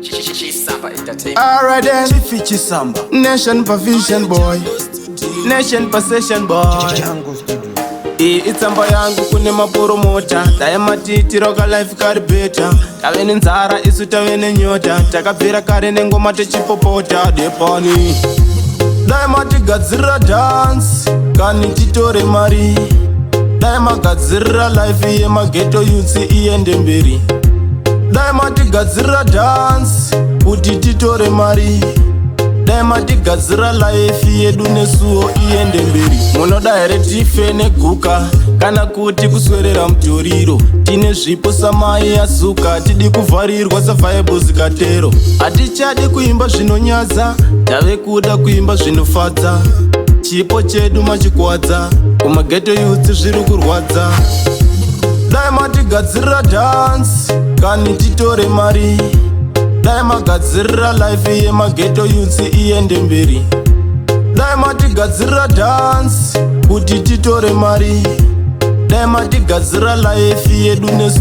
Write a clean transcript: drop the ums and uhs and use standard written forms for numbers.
Chisamba Entertainment. Alright then, Chifi Chisamba. Nation Provision boy, Nation Possession boy. Jungle Studio. Iyi itsamba yangu kune maporomota, dai matitiro ka life kari better. Tave nenzara isu tave nenyota, takabvira kare nengoma tichipopota depani. Dai matigadzirira dance kani titore mari, dai magadzirira life yemaghetto youths iende mberi. Dai matigadzirira dance kuti titore mari, dai matigadzira life yedu nesuwo iende mberi. Munoda here tife neguka kana kuti kuswerera mutoriro? Tine zvipo samai azuka, tidi kuvharirwa savhaibho zikatero. Hatichadi kuimba zvinonyadza, tave kuda kuimba zvinofadza. Chipo chedu machikwadza, kumaghetto youths zviri kurwadza. Dai matigadzirira dance kani titore mari, dai magadzirira life yemaghetto youths iende mberi. Dai matigadzirira dance kuti titore mari, dai matigadzirira life yedu nesu.